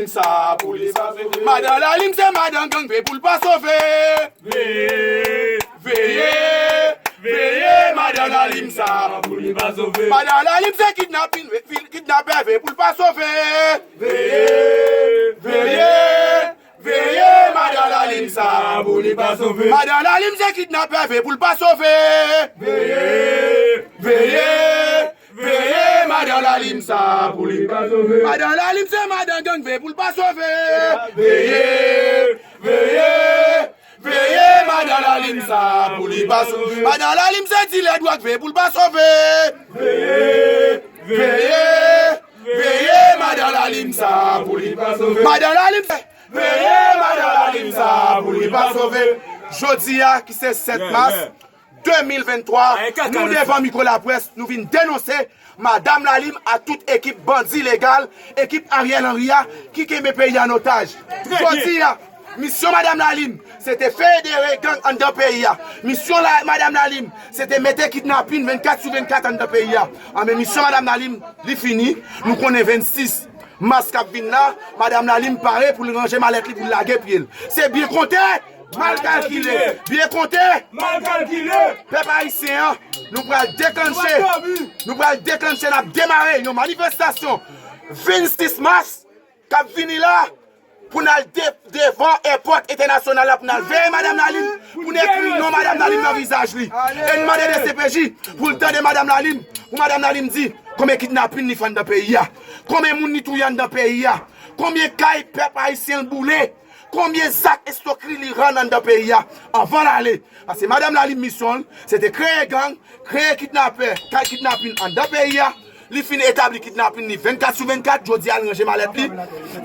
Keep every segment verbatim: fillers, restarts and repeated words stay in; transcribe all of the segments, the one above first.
Sa pou li pa sove. Madan Lalim se madan gang, veye pou l pa sove. Veye, veye, veye madan Lalim sa pou li pa sove. Madan Lalim se kidnapin, kidnapè, veye pou l pa sove. Veye, veye, veye madan Lalim sa pou li pa sove. Madan Lalim se kidnapè, veye pou l pa sove. Veye, veye, veye madan Lalim sa pou li pa sove. Madan Lalim se madan gang, veye pou l pa sove. Veye, veye, veye madan Lalim sa pou li pa sove. Madan Lalim se dilè dwòg, veye pou l pa sove. Veye, veye, veye madan Lalim sa pou li pa sove. Madan Lalim se, veye madan Lalim sa pou li pa sove. Jodi a ki se sèt mas, de mil venntwa, nou devan mikwo laprès, nou vin denonse Madan Lalim ak tout ekip bandi legal, ekip Ariel Henry a, ki kenbe peyi a an otaj. Jodi a, misyon Madan Lalim, se te federe gang anndan peyi a. Misyon la, Madan Lalim, se te mete kidnapin vennkat sou vennkat anndan peyi a. Anben, misyon Madan Lalim, li fini. Nou konnen vennsis mas k ap vin la, Madan Lalim pare pou l ranje malèt li, pou l lage pye l. Se byen konte, mal kalkile. Byen konte, mal kalkile. Pèp ayisyen an, nou pral deklanche, nou pral deklanche, n ap demare yon manifestasyon vennsis mas k ap vini la, pou n al de-, devan èpòt entènasyonal la, pou n al veye Madan Lalim, pou n ekri non Madan Lalim nan vizaj li. E n mande D C P J pou l tande Madan Lalim, pou Madan Lalim di konbyen kidnapin li fè anndan peyi a, konbyen moun li touye anndan peyi a, konbyen kay pèp ayisyen l boule, konbyen zak estwokri li rann anndan peyi a. Anvan l ale, paske Madan Lalim misyon l, se te kreye gang, kreye kidnapè, kay kidnapin anndan peyi a. Li fin etabli kidnapin li vennkat sou vennkat, jodi a l ranje malèt li,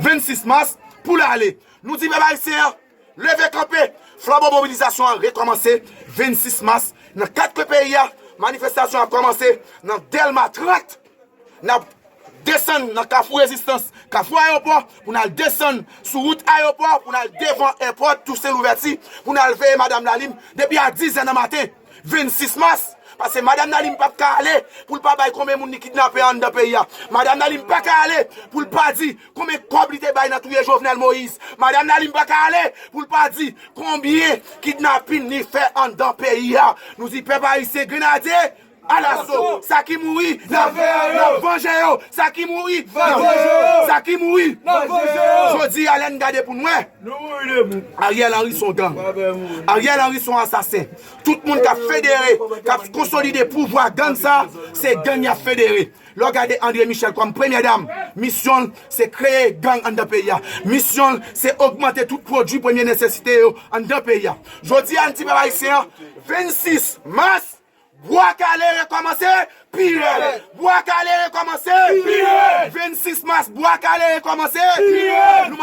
vennsis mas, pou l ale. Nou di pèp ayisyen an, leve kanpe, flanbo mobilizasyon an rekòmanse vennsis mas nan kat kwen peyi a. Manifestasyon ap kòmanse nan Dèlma trant. N ap desann nan Kafou Rezistans, Kafou Ayewopò, pou n al desann sou wout Ayewopò, pou n al devan èpòt Tousen Louvèti, pou n al veye Madan Lalim depi a dizè nan maten, vennsis mas. Paske Madan Lalim p ap ka ale pou l pa bay konbyen moun li kidnape anndan peyi a. Madan Lalim pa ka ale pou l pa di konbyen kòb li te bay nan touye Jovenel Moïse. Madan Lalim pa ka ale pou l pa di konbyen kidnapin li fè anndan peyi a. Nou di pèp ayisyen, Grenadye, alaso. Sa ki mouri, n ap, n ap vanje yo. Sa ki mouri, n ap, sa ki mouri, n ap vanje yo. Jodi a, lè n gade pou n wè, Ariel Henry se yon gang. Ariel Henry se yon asasen. Tout moun k ap federe, k ap konsolide pouvwa gang sa, se gang y ap federe. Lè w gade André Michel kòm premyè dam, misyon l, se kreye gang anndan peyi a. Misyon l, se ogmante tout pwodui premye nesesite yo anndan peyi a. Jodi a, n di pèp ayisyen an, vennsis mas, Bwa Kale rekòmanse pi rèd. Bwa Kale rekòmanse pi rèd. Vennsis mas, Bwa Kale rekòmanse pi rèd.